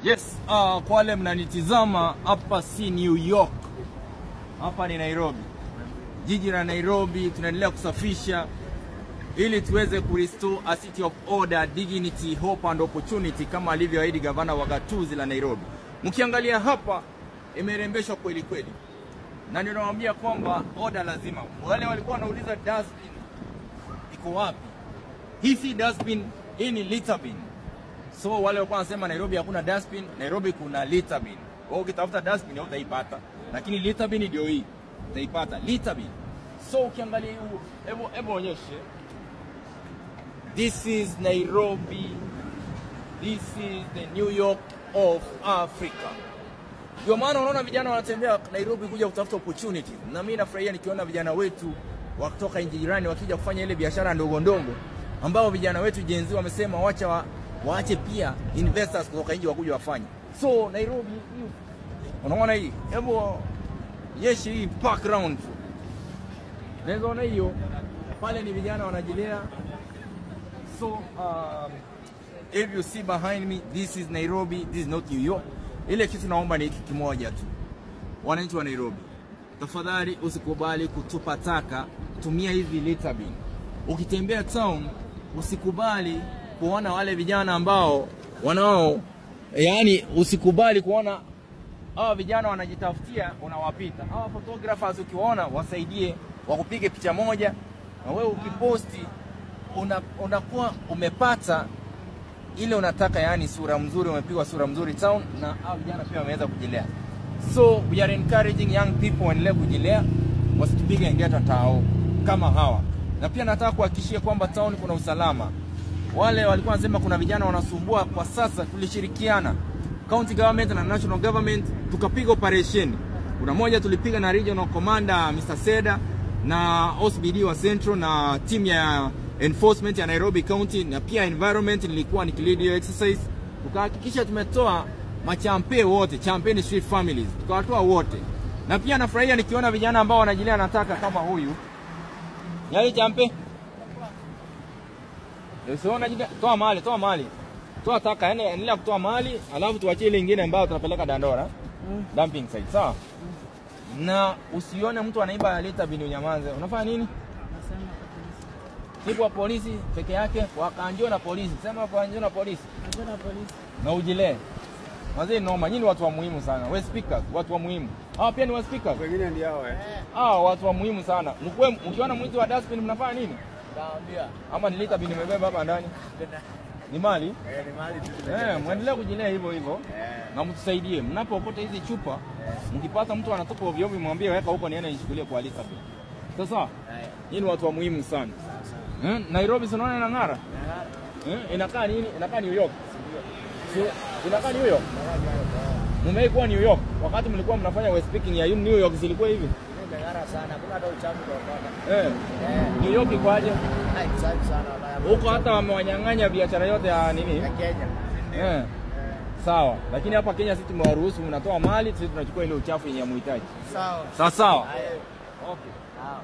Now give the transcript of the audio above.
Yes, kwa wale mnanitizama hapa si New York. Hapa ni Nairobi. Jiji la Nairobi tunaendelea kusafisha ili tuweze ku restore a city of order, dignity, hope and opportunity kama alivyoahidi gavana wa gatuzi la Nairobi. Mkiangalia hapa imerembeshwa kweli kweli. Na ndio nawaambia kwamba order lazima. Wale walikuwa wanauliza dustbin iko wapi? Hii si dustbin, hii ni litter bin. So wale walikuwa wanasema Nairobi hakuna dustbin, Nairobi kuna litter bin. Wewe ukitafuta dustbin hautaipata, lakini litter bin ndio hii. Utaipata litter bin. So ukiangalia hebu hebu onyeshe. This is Nairobi. This is the New York of Africa. Ndio maana unaona vijana wanatembea Nairobi kuja kutafuta opportunity. Na mimi nafurahia nikiona vijana wetu wakitoka nchi jirani wakija kufanya ile biashara ndogo ndogo ambao vijana wetu Gen Z wamesema wacha waache pia investors kutoka nje wakuja wafanye. So Nairobi unaona hii, hebu yeshi hii background. Unaweza ona hiyo pale ni vijana wanajilea. So if you see behind me, this is Nairobi, this is not New York. Ile kitu naomba ni hiki kimoja tu. Wananchi wa Nairobi, tafadhali usikubali kutupa taka, tumia hizi litter bin. Ukitembea town usikubali kuona wale vijana ambao wanao, yani usikubali kuona hawa vijana wanajitafutia unawapita. Hawa photographers ukiwaona wasaidie, wakupige picha moja, na wewe ukiposti unakuwa umepata ile unataka, yani sura mzuri, umepigwa sura mzuri town, na hawa vijana pia wameweza kujilea. So we are encouraging young people waendelee kujilea, wasitupige ngeta tao kama hawa. Na pia nataka kuhakikishia kwamba town kuna usalama. Wale walikuwa wanasema kuna vijana wanasumbua, kwa sasa tulishirikiana county government na national government tukapiga operation. Kuna moja tulipiga na regional commander Mr. Seda na OCPD wa Central na team ya enforcement ya Nairobi County na pia environment, nilikuwa nikilead hiyo exercise. Tukahakikisha tumetoa machampe wote, champion street families, tukawatoa wote. Na pia nafurahia nikiona vijana ambao wanajilea nataka kama huyu. Yale champe. Usiona jida, toa mali, toa mali. Toa taka, yani endelea kutoa mali, alafu tuachie ile nyingine ambayo tunapeleka Dandora. Dumping site, sawa? Na usione mtu anaiba litter bin unyamaze. Unafanya nini? Nasema kwa polisi. Siku wa polisi peke yake, wakaanjio na polisi. Sema wakaanjio na polisi. Nasema na polisi. Na ujilee. Wazee noma, nyinyi watu wa muhimu sana. We speakers, watu wa muhimu. Hawa pia ni wa speakers. Wengine ndio hao eh. Ah, watu wa muhimu sana. Mkwe, mkiona mwizi wa dustbin mnafanya nini? Naambia. Ama ni litter bin nimebeba hapa ndani? Ni mali? Eh, ni mali tu. Eh, muendelee kujilea hivyo hivyo. Eh. Na mtusaidie. Mnapookota hizi chupa, mkipata mtu anatupa ovyo ovyo mwambie weka huko niende nichukulie kwa litter bin. Sasa, nyinyi ni watu wa muhimu sana. Eh, Nairobi si unaona inang'ara? Eh, inakaa nini? Inakaa New York. Si inakaa New York? Mumewahi kuwa New York? Wakati mlikuwa mnafanya waste picking ya New York zilikuwa hivi? Imeng'ara sana. Kuna hata uchafu kwa Eh. New York iko aje? Hai, safi sana wallahi. Huko hata wamewanyang'anya biashara yote ya nini? Ya Kenya. Eh. Sawa, lakini hapa Kenya sisi tumewaruhusu, mnatoa mali, sisi tunachukua ile uchafu yenye muhitaji. Sawa. Sawa sawa. Haya. Okay. Sawa.